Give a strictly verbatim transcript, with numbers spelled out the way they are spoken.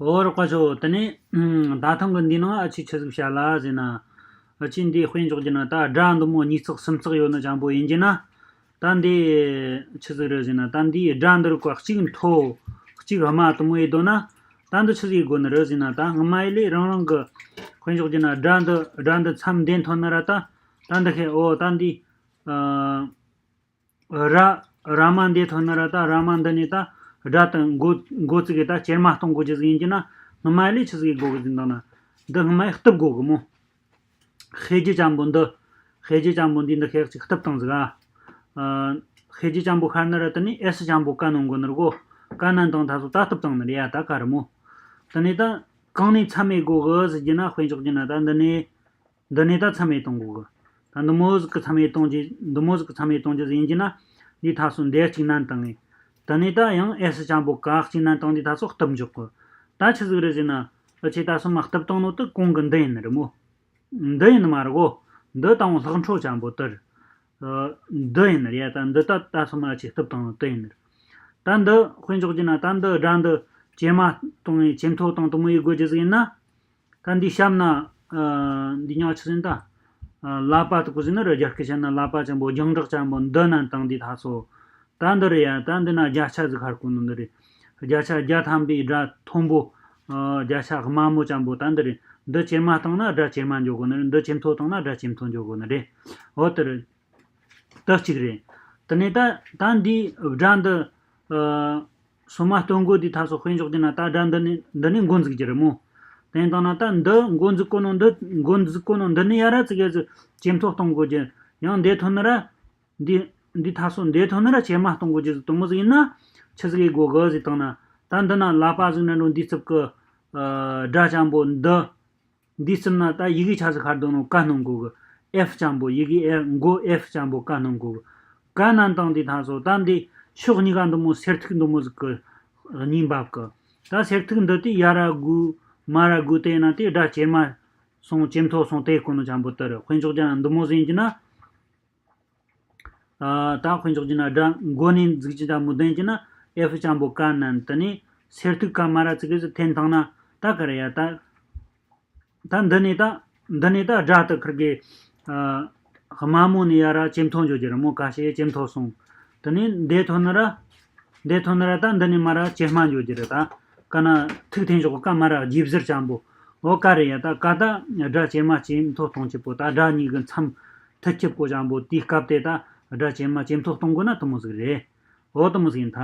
འོ་རོགས་པ་ཚོ། དེ་ནས་ད་ཐེངས་གི་འདི་ནང་ཨ་ཆི་ཆི་ཟིག་བཤད་ལ་ཟེར་ན། ཨ་ཆི་འདི་དཔེ་འཇོག་རྒྱུ་ན་ད་སྒྲ་འདི་མོ་གཉིས་བརྩེགས་གསུམ་བརྩེགས་ཡོད་ནི་ཅང་པོ་ཡིན་རྒྱུ་ན། ད་འདི་ཆི་ཟིག་རེད་ཟེར་ན། ད་འདིའི་སྒྲ་འདི་རིགས་གཅིག་མཐོ་གཅིག་དམའ་དེ་མོ་ཡིན་འདུག་ན། ད་འདི་ཆི་ཟིག་དགོས་ནི་རེད་ཟེར་ན། ད་སྔ་མ་ཡི་ལས་རང་རང་གི་དཔེ་འཇོག་རྒྱུ་ན་སྒྲ་འདི་སྒྲ་འདི་མཚམས་འདེད་ཐུབ་ན་ར། ད་ད་འདི་ཁེ་འོ་ད་འདི་ཨ། ར། ར་མ་འདི་ཐོན་ན་ར། ད་ར་མ་འདི་ནས་ད་སྒྲ་དང་མགོ་མགོ་ཙིག་གི་ད་ཇེ་དམའ་གཏོང་དགོས་རྒྱུ་ཟིག་ཡིན་གྱི་ན། སྔ་མ་ལས་ཆི་ཟིག་དགོས་གི་ཟིན་དང་ན། འདི་སྔ་མ་གཏུབ་དགོས་གི་མོ། ཤེས་རྒྱུ་ཅན་པོ་འདི། ཤེས་རྒྱུ་ཅན་པོ་འདི་འདི་ཤེས་ཅིག་གཏུབ་བཏང་ཟིག་ཨ། ཤེས་རྒྱུ་ཅན་པོ་ཤར་ན་ར། དེ་ནས་ཨེ་སི་ཅན་པོ་ཀ་ནོན་དགོས་ནི་རེད་གོ། ཀ་ནན་དང་ད་སོ་ད་གཏུབ་བཏང་ནི་རེད་ཡ། ད་ཀ་རེད་མོ། དེ་ནས་ད་གང་ནས་མཚམས་མེད་དགོས་གི་ཟེར་རྒྱུ་ན། དཔེ་འཇོག་རྒྱུ་ན་ད་འདི་ནས། འདི་ནས་ད་མཚམས་མེད་གཏོང་དགོས་གི། ད་འདི་མོ་ཟིག་གི་མཚམས་མེད་གཏོང་རྒྱུ། འདི་མོ་ཟིག་གི་མཚམས་མེད་གཏོང་རྒྱུ་ཟིག་ཡིན་གྱི་ན། འདི་ད་སོ་འདི་གཅིག་ནན་བཏང་ངེ། དེ་ནས་ད་ཡང་ཨེ་སི་ཅན་པོ་ཀ་གཅིག་ནན་བཏང་། འདི་ད་སོ་གཏུབ་འཇོག་གི། ད་ཆི་ཟིག་རེད་ཟེར་ན། ཨ་ཆི་ད་སོ་མ་གཏུབ་བཏང་ནོ་དེ་གོང་གི་འདི་ཡིན་ནི་རེད་མོ། འདི་ཡིན་ནི་མ་རེད་གོ། འདི་ད་འོང་ལྷག་འཕྲོ་ཅན་པོ་དེ་རེད། ཨ། འདི་ཡིན་ནི་རེད་ཡ། ད་འདི་ད་ད་སོ་མ་ཨ་ཆི་གཏུབ་བཏང་ནོ་དེ་ཡིན་ནི་རེད། ད་འདི་དཔེ་འཇོག་རྒྱུ་ན། ད་འདི་སྒྲ་འདི་ཇེ་དམའ་གཏོང་ངེ་ཇེ་མཐོ་གཏོང་དེ་མོ་ཡི་དགོས་རྒྱུ་ཟིག་ཡིན་ན། ད་འདི་གཤམ་ན། ཨ། འདི་ཉག་ཆི་ཟིན་ད། ཨ། ཀླད་པ་དེ་གོ་ཟིན་ན་ར། རྒྱ་སྐད་བཤད་ན་ཀླད་པ་ཅན་པོ་རྒྱང་གྲགས་ཅན་པོ་འདི་ནན་བཏང་། འདི་ད་སོ། ད་འདི་རེད་ཡ། ད་འདི་ན་བརྒྱ་ཆ་ཟིག་ཤར་གོ་ནི་འདི་རེད། བརྒྱ་ཆ་བརྒྱ་ཐམ་པའི་སྒྲ་མཐོན་པོ། ཨ། བརྒྱ་ཆ་དམའ་མོ་ཅན་པོ་ད་འདི་རེད། འདི་ཇེ་དམའ་བཏང་ན་སྒྲ་ཇེ་དམའ་འགྱོ་དགོས་ནི་རེད། འདི་ཇེ་མཐོ་བཏང་ན་སྒྲ་ཇེ་མཐོ་འགྱོ་དགོས་ནི་རེད། འོ་དེ་རེད། དེ་གཅིག་རེད། དེ་ནས་ད་ད་འདི་སྒྲ་འདི། ཨ། སོ་མ་སྟོན་དགོས་དུས་ད་སོ་དཔེ་འཇོག་རྒྱུ་ན། ད་སྒྲ་འདི་ནས་འདི་ནས་འགོ་འཛུགས་རྒྱུ་རེད་མོ། དེ་ཡིན་དང་ན་ད་འདི་འགོ་འཛུགས་གོ་ནོ་འདི། འགོ་འཛུགས་གོ་ནོ་འདི་ནས་ཡ་ར་ཙི་གེ་ཟིག་ཇེ་མཐོ་གཏོང་དགོས་རྒྱུ། ཡང་འདི་ཐོན་ན་ར། འདི་འདི་ད་སོ་འདི་ཐོན་ན་ར་ཇེ་དམའ་གཏོང་དགོས་རྒྱུ་ཟིག་དེ་མོ་ཟིག་ཡིན་ན། ཆི་ཟིག་ཡེད་དགོས་གི་ཟེར་དང་ན། ད་འདི་ན་ཀླད་པ་ཟིག་ན་འགྲོ། འདི་རྩིབས་གི། ཨ། སྒྲ་ཅན་པོ་འདི། འདིའི་རྩིབས་ན་ད་ཡི་གེ་ཆ་ཟིག་ཤར་འདུག་ནོ་ཀ་སྣོན་དགོས་གི། ཨེཕ་ཅན་པོ། ཡི་གེ་ཨེཕ། མགོ་ཨེཕ་ཅན་པོ་ཀ་སྣོན་དགོས་གི། ཀ་སྣོན་དང་འདི་ད་སོ་ད་འདི་ཕྱོགས་གཉིས་ཀ་འདི་མོ་སེར་ཐིག་འདི་མོ་ཟིག་གི་གཉིས་འབབ་གི། ད་སེར་ཐིག་འདི་དེ་ཡར་ར་སྒུག་མར་ར་སྒུག་དེ་ན་དེ་སྒྲ་ཇེ་དམའ་སོང་ཇེ་མཐོ་སོང་དེ་གོ་ནོ་ཅན་པོ་དེ་རེད། དཔེ་འཇོག་རྒྱུ་ན་འདི་མོ་ཟིག་ཡིན་གྱི་ན། ཨ། ད་དཔེ་འཇོག་རྒྱུ་ན་སྒྲ་མགོ་ནས་འཛུགས་རྒྱུ་ད་མོ་དོན་གྱི་ན། ཨེཕ་ཅན་པོ་ཀ་སྣོན། དེ་ནས་སེར་ཐིག་ཀ་མར་ར་ཙི་གེ་ཟིག་འཐེན་བཏང་ན། ད་ག་རེ་ཡ། ད་ད་འདི་ནས་ད་འདི་ནས་ད་སྒྲ་དེ་ཁིར་གི། ཨ། དམའ་མོ་ནས་ཡར་ར་ཇེ་མཐོ་འགྱོ་རྒྱུ་རེད་མོ། ཀ་ཞེས་ཇེ་མཐོ་སོང་། དེ་ནས་འདི་ཐོན་ན་ར། འདི་ཐོན་ན་ར་ད་འདི་ནས་མར་ར་ཇེ་དམའ་འགྱོ་རྒྱུ་རེད། ད་ཀ་ན་ཐིག་འཐེན་ཞོག་ཀ་མར་ར་རྗེས་ཟུར་ཅན་པོ། འོ་ཀ་རེད་ཡ། ད་ཀ་ད་སྒྲ་ཇེ་དམའ་ཇེ་མཐོ་གཏོང་བྱེད་པོ། ད་སྒྲ་གཉིས་ཀྱི་མཚམས་མཐུད་ཁྱབ་གོ་ཅན་པོ། དེའི་སྐབས་དེ་ད་སྒྲ་ཇེ་དམའ་ཇེ་མཐོ་གཏོང་དགོས་ན་དེ་མོ་ཟིག་རེད། འོ་དེ་མོ་ཟིག་ཡིན་ད།